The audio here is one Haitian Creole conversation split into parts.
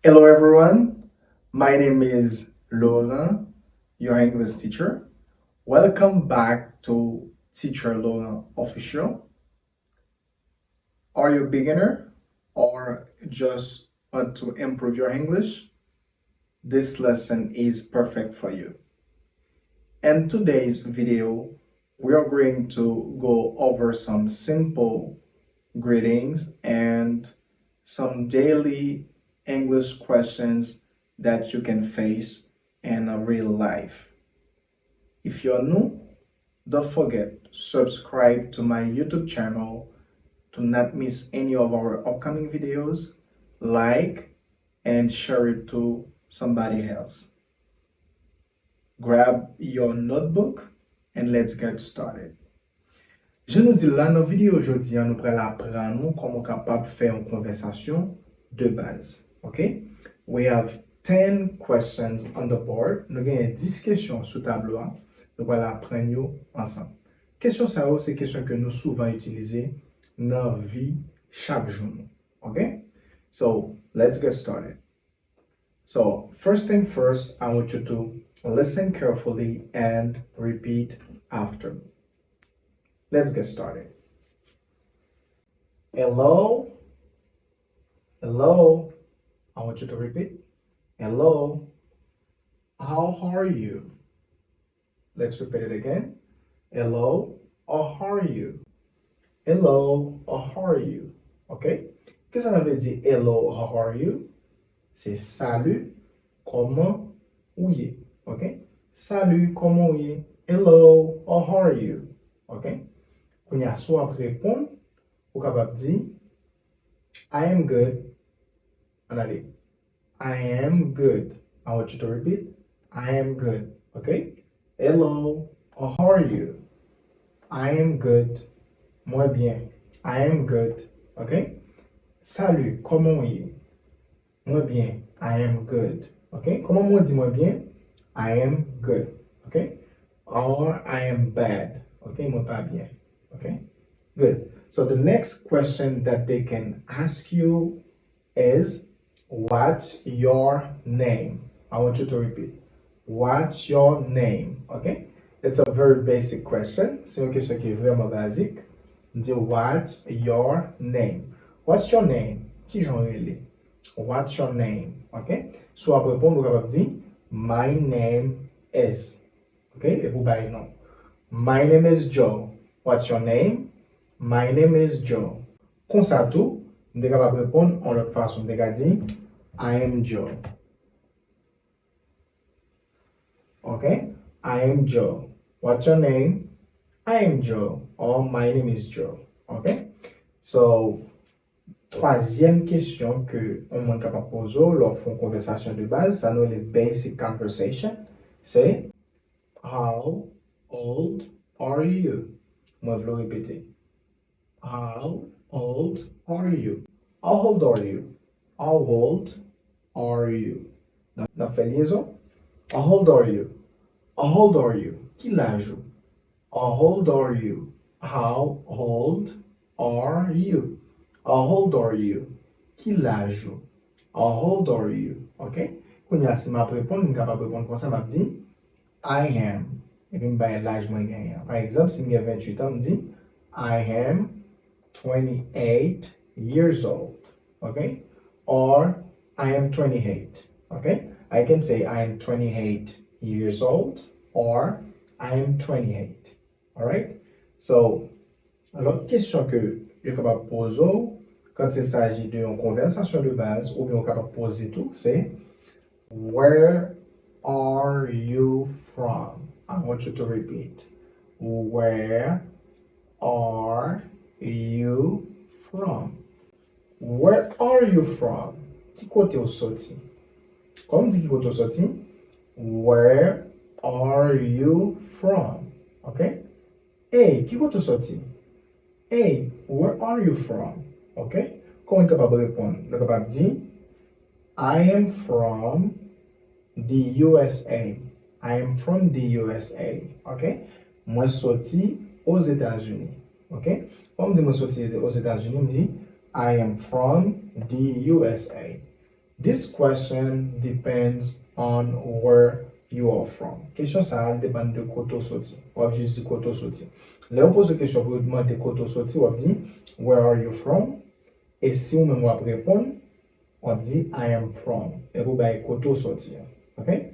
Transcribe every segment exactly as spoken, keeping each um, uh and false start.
Hello everyone, my name is Laurent, your English teacher. Welcome back to Teacher Laurent Official. Are you a beginner or just want to improve your English? This lesson is perfect for you. In today's video, we are going to go over some simple greetings and some daily English questions that you can face in real life. If you're new, don't forget subscribe to my YouTube channel to not miss any of our upcoming videos. Like and share it to somebody else. Grab your notebook and let's get started. Jan nou di l la, nan videyo jodi a, nou pral aprann ou kòman w kapab fè yon konvèsasyon de baz. Ok? We have ten questions on the board. Nou genyen dis kesyon sou tablo a. Nou pral aprann yo ansanm. Kesyon sa yo se kesyon ke nou souvan itilize nan vi chak jou nou. Ok? So, let's get started. So, first thing first, I want you to listen carefully and repeat after me. Let's get started. Hello? Hello? I want you to repeat. Hello? How are you? Let's repeat it again. Hello, or how are you? Hello, or how are you? Ok? Kisa sa vle di hello, or how are you? Se salut, kòman ou ye? Ok? Salut, kòman ou ye? Hello, or how are you? Ok? Kounye a, si w ap reponn, ou kapab di, I am good. Ann ale. I am good. I want you to repeat. I am good. Ok? Hello. Or how are you? I am good. Mwen byen. I am good. Ok? Salut. Kòman w ye? Mwen byen. I am good. Ok? Kòman mwen di mwen byen? I am good. Ok? Or I am bad. Ok? Mwen pa byen. Ok? Good. So the next question that they can ask you is, what's your name? I want you to repeat. What's your name? Ok? It's a very basic question. Se yon kesyon ki vrèman bazik. M di, what's your name? What's your name? Kijan w rele? What's your name? Ok? Si w ap reponn, ou kapab di, my name is. Ok? Epi w bay non. My name is Joe. What's your name? My name is Joe. Konsa tou, m te kapab reponn yon lòt fason. M te ka di, I am Joe. Ok? I am Joe. What's your name? I am Joe. Or my name is Joe. Ok? So, twazyèm kesyon ke yon moun kapab poze w lè w fè yon konvèsasyon de baz, sa nou rele basic conversation, se, how old are you? Mwen vle w repete. How old are you? How old are you? How old are you? N ap, n ap fè lyezon. How old are you? How old are you? Ki laj ou? How old are you? How old are you? How old are you? Ki laj ou? How old are you? Ok? Kounye a, si m ap reponn, m kapab reponn konsa, m ap di, I am. Epi m bay laj mwen genyen an. Pa egzanp, si m gen venntuit an, m di, I am twenty-eight years old. Ok? Or, I am twenty-eight. Ok? I can say, I am twenty-eight years old, or I am twenty-eight. Alright? So, lòt kesyon ke yo kapab poze w, quand il s'agit de yon konvèsasyon de baz, oubyen yo kapab poze tou, se, where are you from? I want you to repeat. Where are you from? Where are you from? Ki kote w soti? Kòman w di ki kote w soti? Where are you from? Ok? Hey, ki kote w soti? Hey, where are you from? Ok? Kòman n kapab reponn? Nou kapab di, I am from the U S A. I am from the U S A. Ok? Mwen soti Ozetazini. Ok? Kòman m di mwen soti Ozetazini, m di, I am from the U S A. This question depends on where you are from. Kesyon sa a depann de kote w soti. W ap jis di kote w soti. Lè yo poze w kesyon pou yo mande kote w soti, w ap di, "Where are you from?" E si ou menm w ap reponn, w ap di, "I am from." Epi w bay kote w soti a. Ok?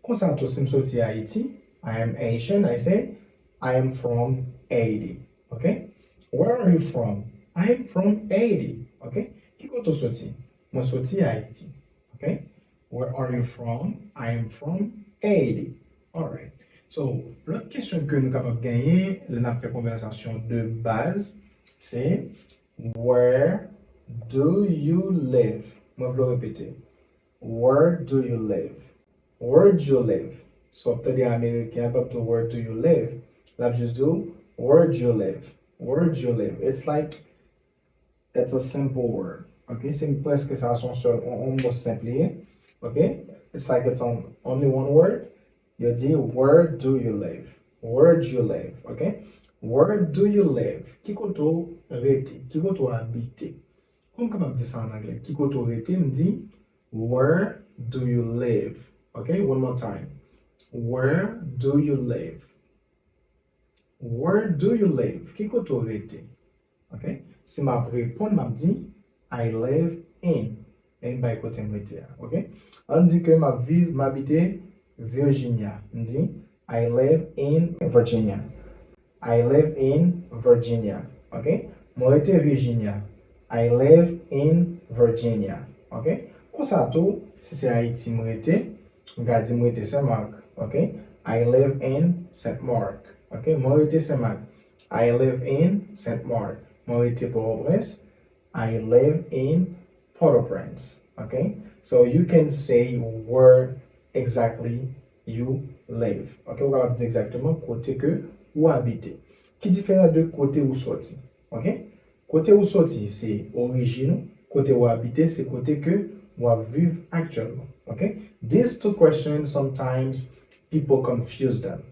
Konsa tou, si m soti Ayiti, "I am Haitian," I say, "I am from Haiti." Ok? "Where are you from?" "I am from Haiti." Ok? Ki kote w soti? Mwen soti Ayiti. Ok? "Where are you from?" "I am from Haiti." Alright. So, lòt kesyon ke nou kapab genyen lè n ap fè konvèsasyon de baz, se, "Where do you live?" Mwen vle w repete. "Where do you live?" "Where do you live?" So, w ap tande Ameriken an, l p ap di w, "Where do you live?" L ap jis di w, "Where do you live? Where do you live?" It's like, it's a simple word. Ok? Se prèske sa, se yon sèl, yon, yon mo senp li ye. Ok? It's like it's on, only one word. Yo di, "Where do you live? Where do you live?" Ok? "Where do you live?" Ki kote w rete? Ki kote w abite? Kòman m kapab di sa an anglè? Ki kote w rete? M di, "Where do you live?" Ok? One more time. "Where do you live? Where do you live?" Ki kote w rete? Ok? Si m ap reponn, m ap di, "I live in." E m bay kote m rete a. Ok? Ann di ke m ap viv, m abite Virginia. M di, "I live in Virginia." "I live in Virginia." Ok? Mwen rete Virginia. "I live in Virginia." Ok? Konsa tou, si se Ayiti m rete, m ka di m rete Saint Marc. Ok? "I live in Saint Marc." Ok? Mwen rete Saint Marc. "I live in Saint Marc." Mwen rete Pòtoprens. "I live in Port-au-Prince." Ok? So you can say where exactly you live. Ok? Ou kapab di egzakteman kote ke ou abite. Ki diferan de kote ou soti. Ok? Kote ou soti, se orijin ou. Kote ou abite, se kote ke ou ap viv aktyèlman. Ok? These two questions, sometimes people confuse them.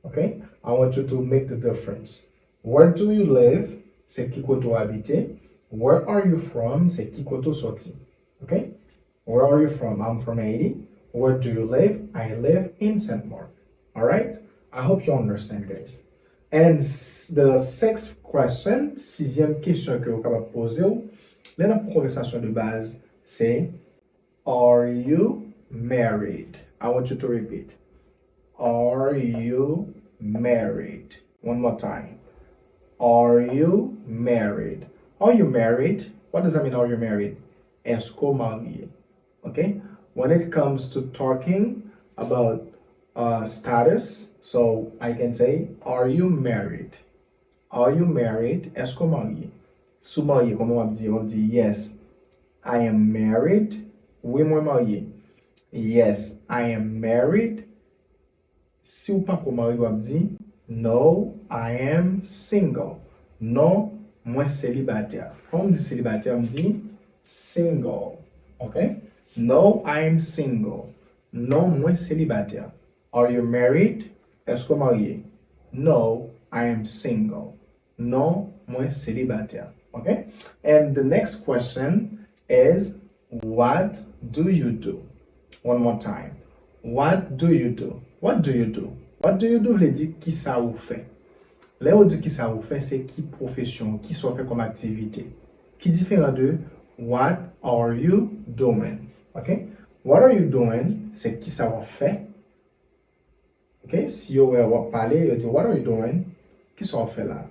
Ok? I want you to make the difference. Where do you live? Se ki kote ou abite. Where are you from? Se ki kote ou soti. Ok? "Where are you from?" "I'm from Haiti." "Where do you live?" "I live in Saint Marc." Alright? I hope you understand, guys. And s- the sixth question, sizyèm kesyon ke ou kapab poze w, lè n ap fè konvèsasyon de baz, se, "Are you married?" I want you to repeat. "Are you married?" One more time. "Are you married?" Are you married? What does that mean, "Are you married?" Èske w marye? Ok? When it comes to talking about uh, status, so I can say, "Are you married?" "Are you married?" Èske w marye? Si w marye, kòman w ap di? W ap di, "Yes, I am married." Wi, mwen marye. "Yes, I am married." Si w pako marye, w ap di, "No, I am single." Non, mwen selibatè. Kòman m di selibatè? M di single. Ok? "No, I am single." Non, mwen selibatè. "Are you married?" Èske w marye? "No, I am single." Non, mwen selibatè. Ok? And the next question is, "What do you do?" One more time. "What do you do?" What do you do? What do you do vle di kisa ou fè. Lè yo di kisa ou fè, se ki pwofesyon, kisa w fè kòm aktivite. Ki diferan de "What are you doing?" Ok? "What are you doing?" se kisa w ap fè. Ok? Si yo wè w ap pale, yo di, "What are you doing?" Kisa w ap fè la?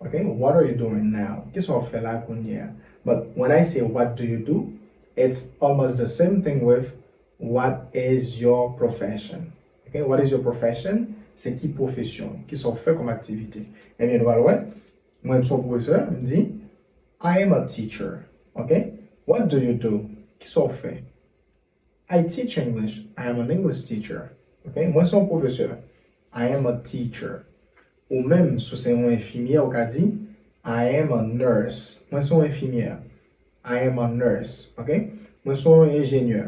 Ok? "What are you doing now?" Kisa w ap fè la kounye a? But when I say, "What do you do?" it's almost the same thing with, "What is your profession?" Ok? "What is your profession?" Se ki pwofesyon, kisa w fè kòm aktivite. Ebyen, nou pral wè, mwen, m se yon pwofesè, m di, "I am a teacher." Ok? "What do you do?" Kisa w fè? "I teach English. I am an English teacher." Ok? Mwen se yon pwofesè. "I am a teacher." Ou menm, si w se yon enfimyè, ou ka di, "I am a nurse." Mwen se yon enfimyè. "I am a nurse." Ok? Mwen se yon enjenyè.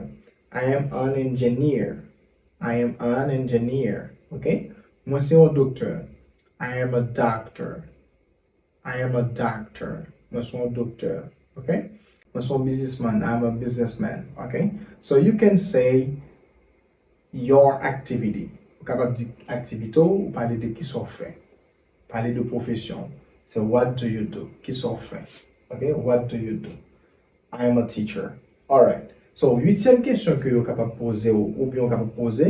"I am an engineer." "I am an engineer." Ok? Mwen se yon doktè. "I am a doctor." "I am a doctor." Mwen se yon doktè. Ok? Mwen se yon biznisman. I'm a businessman. Ok? So you can say your activity. Ou kapab di aktivite w, ou pale de kisa w fè. Pale de pwofesyon w. Se what do you do? Kisa w fè? Ok? What do you do? I am a teacher. Alright. So, uityèm kesyon ke yo kapab poze w, oubyen yo kapab poze,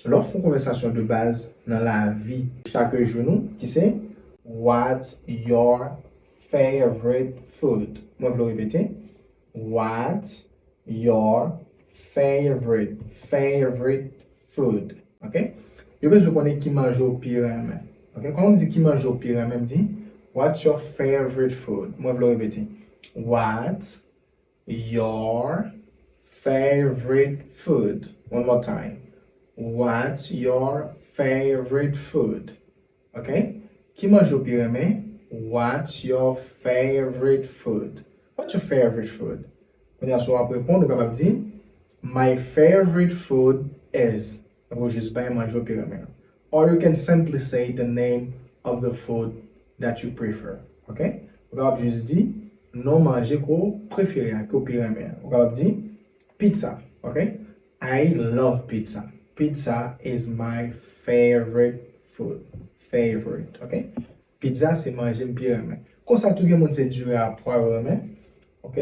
lè w fè yon konvèsasyon de baz nan lavi chak jou nou, ki se, what's your favorite food? Mwen vle w repete. What's your favorite, favorite food? Ok? Yo bezwen konnen ki manje w pi renmen. Ok? Kòman m di ki manje w pi renmen, m di, what's your favorite food? Mwen vle w repete. What's your favorite food? One more time. What's your favorite food? Ok? Ki manje w pi renmen? What's your favorite food? What's your favorite food? Kounye a, si w ap reponn, ou kapab di, my favorite food is. Epi w jis bay manje w pi renmen an. Or you can simply say the name of the food that you prefer. Ok? Ou kapab jis di non manje ke w prefere a, ke w pi renmen an. Ou kapab di pizza. Ok? I love pizza. Pizza is my favorite food. Favorite. Ok? Pizza se manje m pi renmen. Konsa tou gen moun se diri a pwa yo renmen. Ok?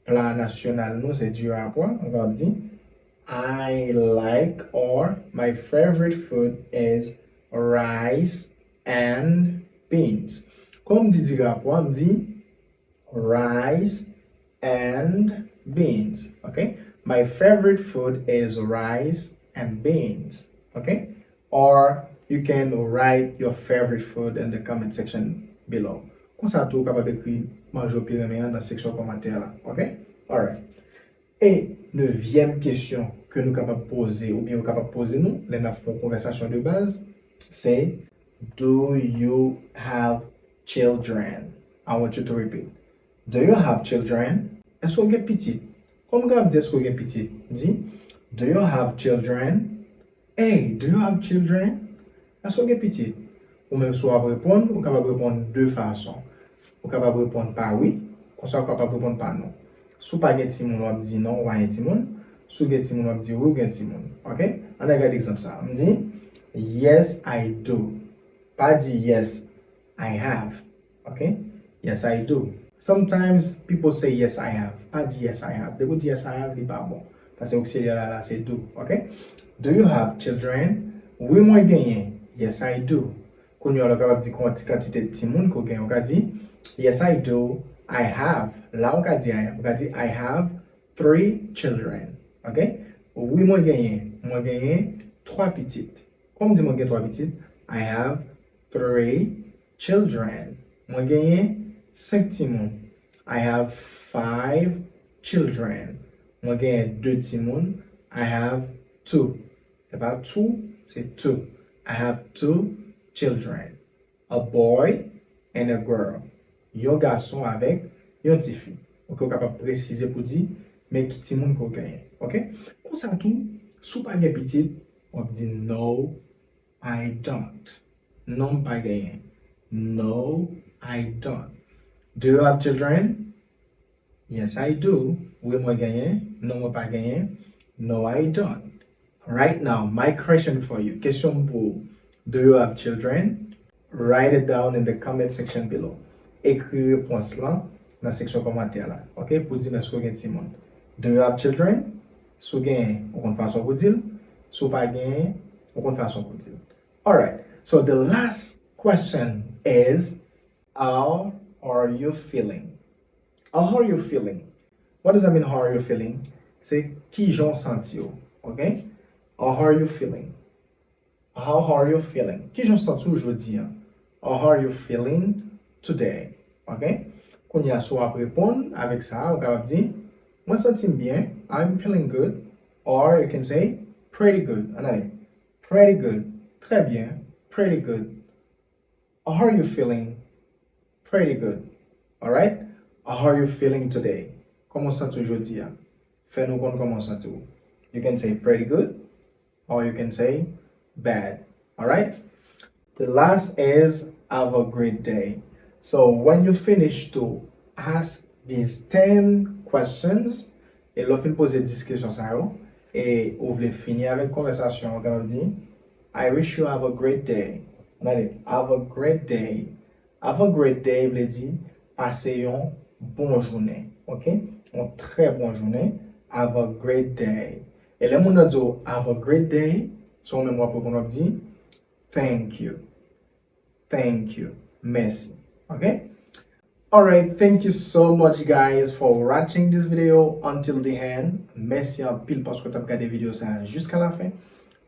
Pla nasyonal nou se diri a pwa. Ou kapab di, I like, or my favorite food is rice and beans. Kòman m di diri a pwa, m di rice and beans. Ok? My favorite food is rice and beans. Ok? Or you can write your favorite food in the comment section below. Konsa tou, ou kapab ekri manje w pi renmen an nan seksyon kòmantè la. Ok? Alright. E nevyèm kesyon ke nou kapab poze oubyen yo kapab poze nou lè n ap fè yon konvèsasyon de baz, se, do you have children? I want you to repeat. Do you have children? Èske w gen pitit? Kòman w kapab di èske w gen pitit? Di, do you have children? Hey, do you have children? Èske w gen pitit? Ou menm, si w ap reponn, ou kapab reponn de fason. Ou kapab reponn pa wi, konsa ou kapab reponn pa non. Si w pa gen timoun, w ap di non, ou pa gen timoun. Si w gen timoun, w ap di wi, ou gen timoun. Ok? Ann al gade egzanp sa a. M di, yes, I do. Pa di yes, I have. Ok? Yes, I do. Sometimes people say yes, I have. Pa di yes, I have. Depi w di yes, I have, li pa bon. Paske oksilyè la, la se do. Ok? Do you have children? Wi, mwen genyen. Yes, I do. Kounye a, ou kapab di kon ti kantite timoun ke w genyen. Ou ka di, yes, I do. I have. La, ou ka di I have. Ou ka di, I have three children. Ok? Wi, mwen genyen. Mwen genyen twa pitit. Kòman m di mwen gen twa pitit? I have three children. Mwen genyen senk timoun. I have five children. Mwen genyen de timoun. I have two. Se pa two, se two. I have two children. A boy and a girl. Yon gason avèk yon tifi. Ok, ou kapab presize pou di, men ki timoun ke w genyen. Ok? Konsa tou, si w pa gen pitit, w ap di, no, I don't. Non, m pa genyen. No, I don't. Do you have children? Yes, I do. Wi, mwen genyen. Non, mwen pa genyen. No, I don't. Right now, my question for you. Kesyon m pou ou. Do you have children? Write it down in the comment section below. Ekri repons lan nan seksyon kòmantè la. Ok? Pou di m èske w gen timoun. Do you have children? Si w genyen, ou konn fason pou di l. Si w pa genyen, ou konn fason pou di l. Alright. So the last question is, how are you feeling? How are you feeling? What does that mean, how are you feeling? Se kijan w santi w, ok? How are you feeling? How are you feeling? Kijan w santi w jodi a? How are you feeling today? Ok? Kounye a, si w ap reponn avèk sa a, ou kapab di, mwen santi m byen, I'm feeling good. Or you can say, pretty good. Ann ale. Pretty good. Trè byen. Pretty good. How are you feeling? Pretty good. Alright? How are you feeling today? Kòman w santi w jodi a? Fè nou konn kòman w santi w. You can say pretty good, or you can say bad. Alright? The last is have a great day. So when you finish to ask these ten questions, e lè w fin poze dis kesyon sa yo, e ou vle fini avèk konvèsasyon an, w kapab di, I wish you have a great day. Gade, have a great day. Have a great day vle di pase yon bon jounen, ok? Yon trè bon jounen. Have a great day. E lè moun nan di w have a great day, se ou menm w ap reponn, w ap di thank you. Thank you. Mèsi. Ok? Alright, thank you so much guys for watching this video until the end. Mèsi anpil paske w t ap gade videyo sa a jiska la fen.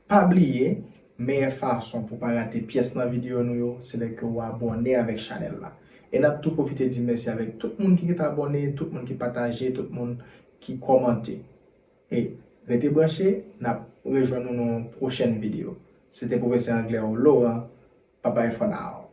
Pa bliye, meyè fason pou pa rate pyès nan videyo nou yo, se lè ke w abòne avèk chanèl la. E n ap tou pwofite di mèsi avèk tout moun ki rete abòne, tout moun ki pataje, tout moun ki kòmante. E rete branche, n ap rejwenn nou nan yon pwochèn videyo. Se te pwofesè anglè w Laurent. Bye bye for now.